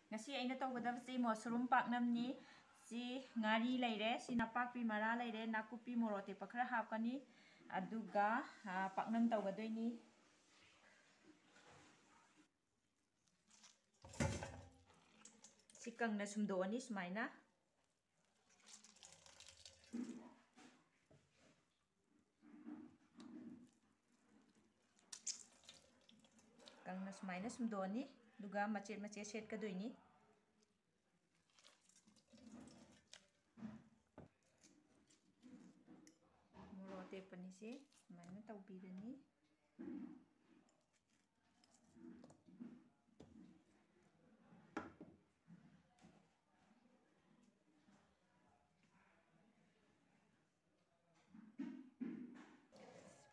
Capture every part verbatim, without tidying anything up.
ꯉꯁꯤ ꯑꯩꯅ ꯇꯧꯒꯗꯕꯁꯤ ꯃꯣꯁꯔꯨꯝ ꯄꯥꯛꯅꯝꯅꯤ꯫ ꯁꯤ ꯉꯥꯔꯤ ꯂꯩꯔꯦ, ꯁꯤ ꯅꯄꯥꯛꯄꯤ ꯃꯔꯥ ꯂꯩꯔꯦ, ꯅꯥꯀꯨꯞꯄꯤ ꯃꯣꯔꯣꯛ ꯑꯇꯦꯛꯄ ꯈꯔ ꯍꯥꯞꯀꯅꯤ, ꯑꯗꯨꯒ, ꯑ, ꯄꯥꯛꯅꯝ ꯇꯧꯒꯗꯣꯏꯅꯤ꯫ ꯁꯤ ꯀꯪꯅ ꯁꯨꯝꯗꯣꯛꯑꯅꯤ ꯁꯨꯃꯥꯏꯅ꯫ ꯀꯪꯅ ꯁꯨꯃꯥꯏꯅ ꯁꯨꯝꯗꯣꯛꯑꯅꯤ, ꯑꯗꯨꯒ ꯃꯆꯦꯠ ꯃꯆꯦꯠ ꯁꯦꯠꯀꯗꯣꯏꯅꯤ꯫ ꯃꯣꯔꯣꯛ ꯑꯇꯦꯛꯄꯅꯤꯁꯦ ꯁꯨꯃꯥꯏꯅ ꯇꯧꯕꯤꯔꯅꯤ꯫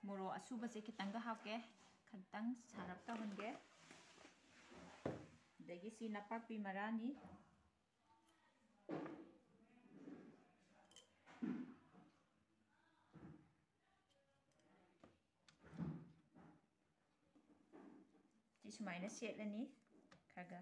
ꯃꯣꯔꯣꯛ ꯑꯁꯨꯕꯁꯦ ꯈꯤꯇꯪꯒ ꯍꯥꯞꯀꯦ, ꯈꯤꯇꯪ ꯁꯥꯔꯞ ꯇꯧꯍꯟꯒꯦ꯫ ꯑꯗꯒꯤ ꯁꯤ ꯅꯄꯥꯛꯄꯤ ꯃꯔꯥꯅꯤ꯫ ꯁꯤ ꯁꯨꯃꯥꯏꯅ ꯁꯦꯠꯂꯅꯤ ꯈꯔ ꯈꯔ꯫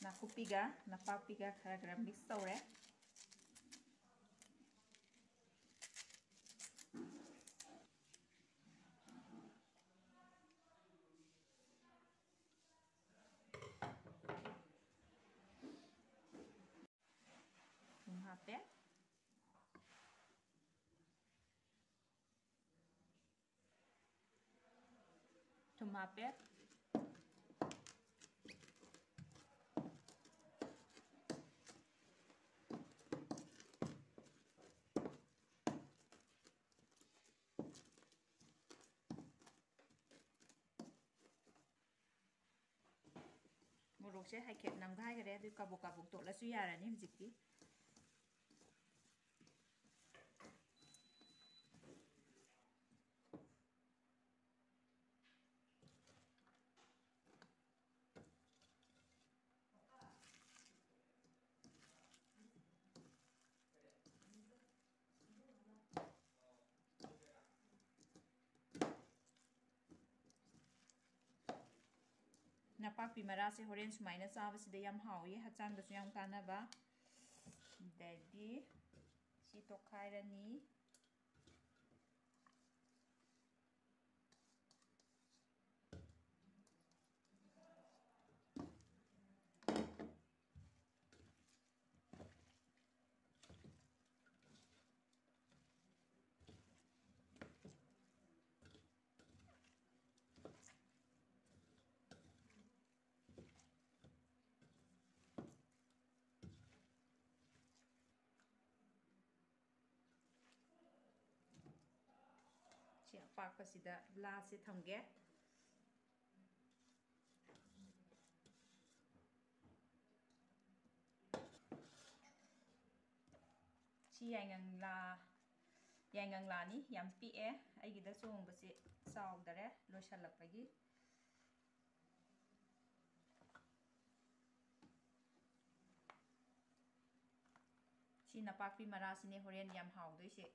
ꯅꯥꯀꯨꯞꯄꯤꯒ ꯅꯄꯥꯛꯄꯤꯒ ꯈꯔ ꯈꯔ mix ꯇꯧꯔꯦ꯫ ꯊꯨꯝ ꯍꯥꯞꯄꯦ꯫ ꯊꯨꯝ ꯍꯥꯞꯄꯦ꯫ ꯃꯣꯔꯣꯛꯁꯦ ꯍꯥꯏꯐꯦꯠ ꯅꯝꯒꯥꯏꯈ꯭ꯔꯦ, ꯑꯗꯨ ꯀꯥꯕꯣꯛ ꯀꯥꯕꯣꯛ ꯇꯣꯠꯂꯁꯨ ꯌꯥꯔꯅꯤ ꯍꯧꯖꯤꯛꯇꯤ꯫ ꯅꯄꯥꯛꯄꯤ ꯃꯔꯥꯁꯦ ꯍꯣꯔꯦꯟ ꯁꯨꯃꯥꯏꯅ ꯆꯥꯕꯁꯤꯗ ꯌꯥꯝ ꯍꯥꯎꯏ, ꯍꯛꯆꯥꯡꯗꯁꯨ ꯌꯥꯝ ꯀꯥꯟꯅꯕ꯫ ꯑꯗꯒꯤ ꯁꯤ ꯇꯣꯠꯈꯥꯏꯔꯅꯤ꯫ ꯁꯤ ꯑꯄꯥꯛꯄꯁꯤꯗ ꯂꯥꯁꯦ ꯊꯝꯒꯦ꯫ ꯁꯤ ꯌꯥꯏꯉꯪꯂꯥ, ꯌꯥꯏꯉꯪꯂꯥꯅꯤ, ꯌꯥꯝ ꯄꯤꯛꯑꯦ꯫ ꯑꯩꯒꯤꯗ ꯆꯣꯡꯕꯁꯦ ꯆꯥꯎꯗꯔꯦ, ꯂꯣꯏꯁꯜꯂꯛꯄꯒꯤ꯫ ꯁꯤ ꯅꯄꯥꯛꯄꯤ ꯃꯔꯥꯁꯤꯅꯦ ꯍꯣꯔꯦꯟ ꯌꯥꯝ ꯍꯥꯎꯗꯣꯏꯁꯦ꯫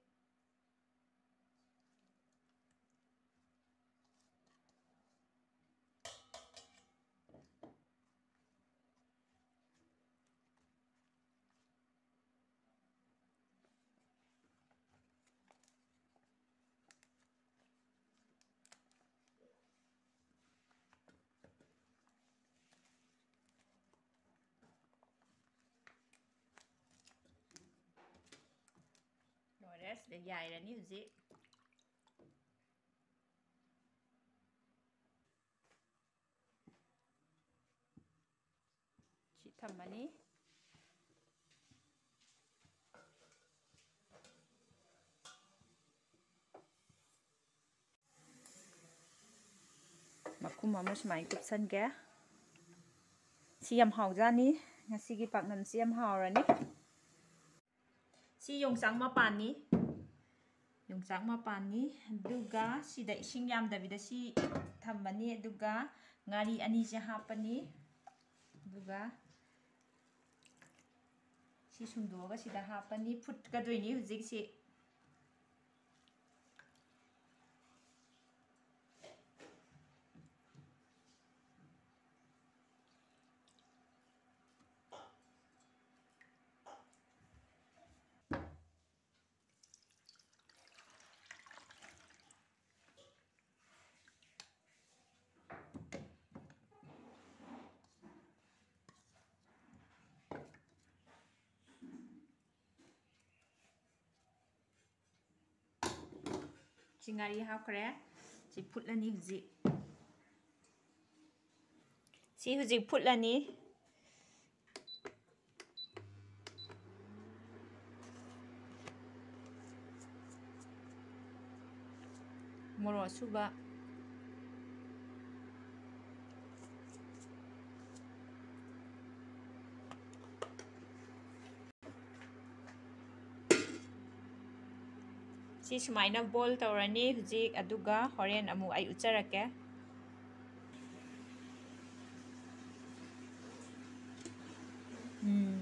ꯂꯣꯏꯔꯦ, ꯁꯤꯗ ꯌꯥꯏꯔꯅꯤ ꯍꯧꯖꯤꯛ꯫ ꯁꯤ ꯊꯝꯃꯅꯤ꯫ ꯃꯈꯨꯝ ꯑꯃ ꯁꯨꯃꯥꯏꯅ ꯀꯨꯞꯁꯟꯒꯦ꯫ ꯁꯤ ꯌꯥꯝ ꯍꯥꯎꯖꯥꯅꯤ꯫ ꯉꯁꯤꯒꯤ ꯄꯥꯛꯅꯝꯁꯤ ꯌꯥꯝ ꯍꯥꯎꯔꯅꯤ꯫ ꯁꯤ ꯌꯣꯡꯆꯥꯛ ꯃꯄꯥꯟꯅꯤ꯫ ꯌꯣꯡꯆꯥꯛ ꯃꯄꯥꯟꯅꯤ꯫ ꯑꯗꯨꯒ ꯁꯤꯗ ꯏꯁꯤꯡ ꯌꯥꯝꯗꯕꯤꯗ ꯁꯤ ꯊꯝꯃꯅꯤ꯫ ꯑꯗꯨꯒ ꯉꯥꯔꯤ ꯑꯅꯤꯁꯦ ꯍꯥꯞꯄꯅꯤ꯫ ꯑꯗꯨꯒ ꯁꯤ ꯁꯨꯝꯗꯣꯛꯑꯒ ꯁꯤꯗ ꯍꯥꯞꯄꯅꯤ꯫ ꯐꯨꯠꯀꯗꯣꯏꯅꯤ ꯍꯧꯖꯤꯛꯁꯤ꯫ ꯁꯤ ꯉꯥꯔꯤ ꯍꯥꯞꯈ꯭ꯔꯦ꯫ ꯁꯤ ꯐꯨꯠꯂꯅꯤ ꯍꯧꯖꯤꯛ꯫ ꯁꯤ ꯍꯧꯖꯤꯛ ꯐꯨꯠꯂꯅꯤ꯫ ꯃꯣꯔꯣꯛ ꯑꯁꯨꯕ꯫ ꯁꯤ ꯁꯨꯃꯥꯏꯅ boil ꯇꯧꯔꯅꯤ ꯍꯧꯖꯤꯛ, ꯑꯗꯨꯒ ꯍꯣꯔꯦꯟ ꯑꯃꯨꯛ ꯑꯩ ꯎꯠꯆꯔꯛꯀꯦ꯫ ꯎꯝ,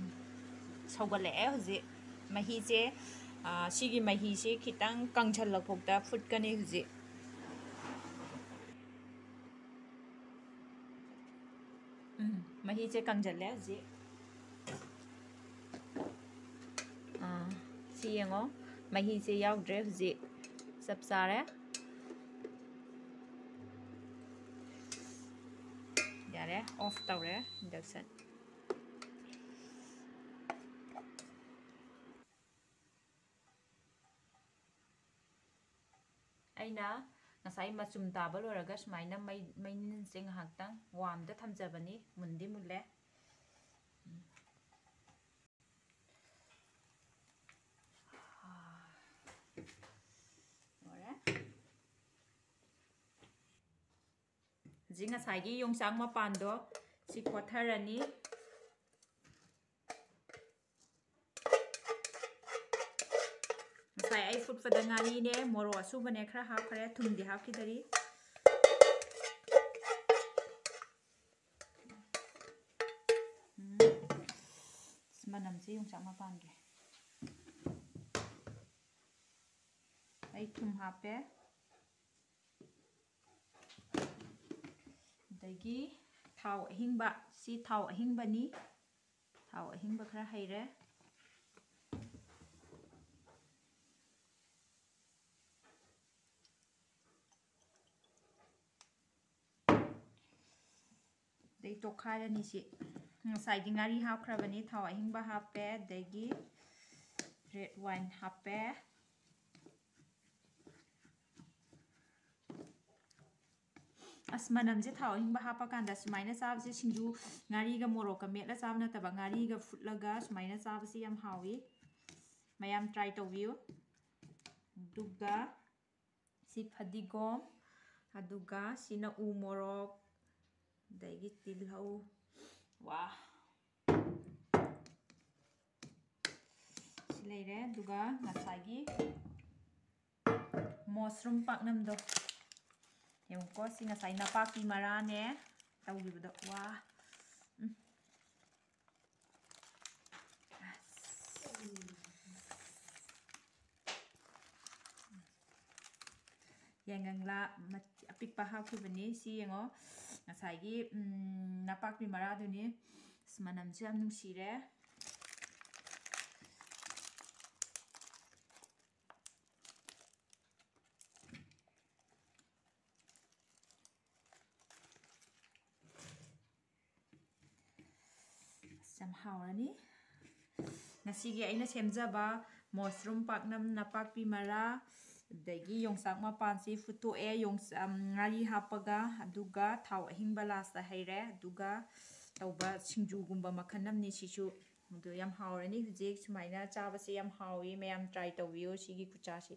ꯁꯧꯒꯠꯂꯛꯑꯦ ꯍꯧꯖꯤꯛ꯫ ꯃꯍꯤꯁꯦ, ꯑ, ꯁꯤꯒꯤ ꯃꯍꯤꯁꯦ ꯈꯤꯇꯪ ꯀꯪꯁꯜꯂꯛꯐꯥꯎꯗ ꯐꯨꯠꯀꯅꯤ ꯍꯧꯖꯤꯛ꯫ ꯎꯝ, ꯃꯍꯤꯁꯦ ꯀꯪꯁꯤꯜꯂꯦ ꯍꯧꯖꯤꯛ꯫ ꯑꯥ, ꯁꯤ ꯌꯦꯡꯉꯣ, ꯃꯍꯤꯁꯦ ꯌꯥꯎꯗ꯭ꯔꯦ ꯍꯧꯖꯤꯛ꯫ ꯆꯞ ꯆꯥꯔꯦ꯫ ꯌꯥꯔꯦ, off ꯇꯧꯔꯦ induction꯫ ꯑꯩꯅ ꯉꯁꯥꯏ ꯃꯆꯨꯝ ꯇꯥꯕ ꯂꯣꯏꯔꯒ ꯁꯨꯃꯥꯏꯅ ꯃꯩ, ꯃꯩꯅꯤꯟꯁꯦ ꯉꯥꯏꯍꯥꯛꯇꯪ warmꯗ ꯊꯝꯖꯕꯅꯤ꯫ ꯃꯨꯟꯗꯤ ꯃꯨꯜꯂꯦ꯫ ꯎꯝ꯫ ꯂꯣꯏꯔꯦ꯫ ꯍꯧꯖꯤꯛ ꯉꯁꯥꯏꯒꯤ ꯌꯣꯡꯆꯥꯛ ꯃꯄꯥꯟꯗꯣ ꯁꯤ ꯀꯣꯠꯊꯔꯅꯤ꯫ ꯉꯁꯥꯏ ꯑꯩ ꯐꯨꯠꯄꯗ ꯉꯥꯔꯤꯅꯦ, ꯃꯣꯔꯣꯛ ꯑꯁꯨꯕꯅꯦ, ꯈꯔ ꯍꯥꯞꯈ꯭ꯔꯦ, ꯊꯨꯝꯗꯤ ꯍꯥꯞꯈꯤꯗꯔꯤ꯫ ꯎꯝ꯫ ꯑꯁ, ꯃꯅꯝꯁꯦ ꯌꯣꯡꯆꯥꯛ ꯃꯄꯥꯟꯒꯤ꯫ ꯑꯩ ꯊꯨꯝ ꯍꯥꯞꯄꯦ꯫ ꯑꯗꯒꯤ ꯊꯥꯎ ꯑꯍꯤꯡꯕ, ꯁꯤ ꯊꯥꯎ ꯑꯍꯤꯡꯕꯅꯤ꯫ ꯊꯥꯎ ꯑꯍꯤꯡꯕ ꯈꯔ ꯍꯩꯔꯦ꯫ ꯑꯗꯩ ꯇꯣꯠꯈꯥꯏꯔꯅꯤ ꯁꯤ꯫ ꯉꯁꯥꯏꯗꯤ ꯉꯥꯔꯤ ꯍꯥꯞꯈ꯭ꯔꯕꯅꯤ, ꯊꯥꯎ ꯑꯍꯤꯡꯕ ꯍꯥꯞꯄꯦ, ꯑꯗꯒꯤ red wine ꯍꯥꯞꯄꯦ꯫ ꯑꯁ, ꯃꯅꯝꯁꯦ ꯊꯥꯎ ꯑꯍꯤꯡꯕ ꯍꯥꯞꯄꯀꯥꯟꯗ ꯁꯨꯃꯥꯏꯅ ꯆꯥꯕꯁꯦ, ꯁꯤꯡꯖꯨ ꯉꯥꯔꯤꯒ ꯃꯣꯔꯣꯛꯀ ꯃꯦꯠꯂ ꯆꯥꯕ ꯅꯠꯇꯕ, ꯉꯥꯔꯤꯒ ꯐꯨꯠꯂꯒ ꯁꯨꯃꯥꯏꯅ ꯆꯥꯕꯁꯦ ꯌꯥꯝ ꯍꯥꯎꯏ꯫ ꯃꯌꯥꯝ try ꯇꯧꯕꯤꯌꯨ꯫ ꯑꯗꯨꯒ ꯁꯤ ꯐꯗꯤꯒꯣꯝ, ꯑꯗꯨꯒ ꯁꯤꯅ ꯎ ꯃꯣꯔꯣꯛ, ꯑꯗꯒꯤ ꯇꯤꯜꯍꯧ꯫ ꯋꯥ꯫ ꯁꯤ ꯂꯩꯔꯦ꯫ ꯑꯗꯨꯒ ꯉꯁꯥꯏꯒꯤ mushroom ꯄꯥꯛꯅꯝꯗꯣ ꯌꯦꯡꯉꯨꯀꯣ꯫ ꯁꯤ ꯉꯁꯥꯏ ꯅꯄꯥꯛꯄꯤ ꯃꯔꯥꯅꯦ ꯇꯧꯈꯤꯕꯗꯣ꯫ ꯋꯥ꯫ ꯎꯝ꯫ ꯑꯁ꯫ ꯌꯥꯏꯉꯪꯂꯥ ꯃꯠ-, ꯑꯄꯤꯛꯄ ꯍꯥꯞꯈꯤꯕꯅꯤ꯫ ꯁꯤ ꯌꯦꯡꯉꯣ꯫ ꯉꯁꯥꯏꯒꯤ, ꯎꯝ, ꯅꯄꯥꯛꯄꯤ ꯃꯔꯥꯗꯨꯅꯤ꯫ ꯑꯁ, ꯃꯅꯝꯁꯨ ꯌꯥꯝ ꯅꯨꯡꯁꯤꯔꯦ꯫ ꯑꯁ, ꯌꯥꯝ ꯍꯥꯎꯔꯅꯤ꯫ ꯉꯁꯤꯒꯤ ꯑꯩꯅ ꯁꯦꯝꯖꯕ mushroom ꯄꯥꯛꯅꯝ, ꯅꯄꯥꯛꯄꯤ ꯃꯔꯥ, ꯑꯗꯒꯤ ꯌꯣꯡꯆꯥꯛ ꯃꯄꯥꯟꯁꯤ ꯐꯨꯠꯇꯣꯛꯑꯦ, ꯌꯣꯡꯆ-, ꯑꯝ, ꯉꯥꯔꯤ ꯍꯥꯞꯄꯒ, ꯑꯗꯨꯒ ꯊꯥꯎ ꯑꯍꯤꯡꯕ last ꯍꯩꯔꯦ, ꯑꯗꯨꯒ ꯇꯧꯕ ꯁꯤꯡꯖꯨꯒꯨꯝꯕ ꯃꯈꯜ ꯑꯃꯅꯤ ꯁꯤꯁꯨ꯫ ꯑꯗꯨ ꯌꯥꯝ ꯍꯥꯎꯔꯅꯤ꯫ ꯍꯧꯖꯤꯛ ꯁꯨꯃꯥꯏꯅ ꯆꯥꯕꯁꯦ ꯌꯥꯝ ꯍꯥꯎꯏ꯫ ꯃꯌꯥꯝ try ꯇꯧꯕꯤꯌꯨ ꯁꯤꯒꯤ ꯈꯨꯠꯆꯥꯁꯤ꯫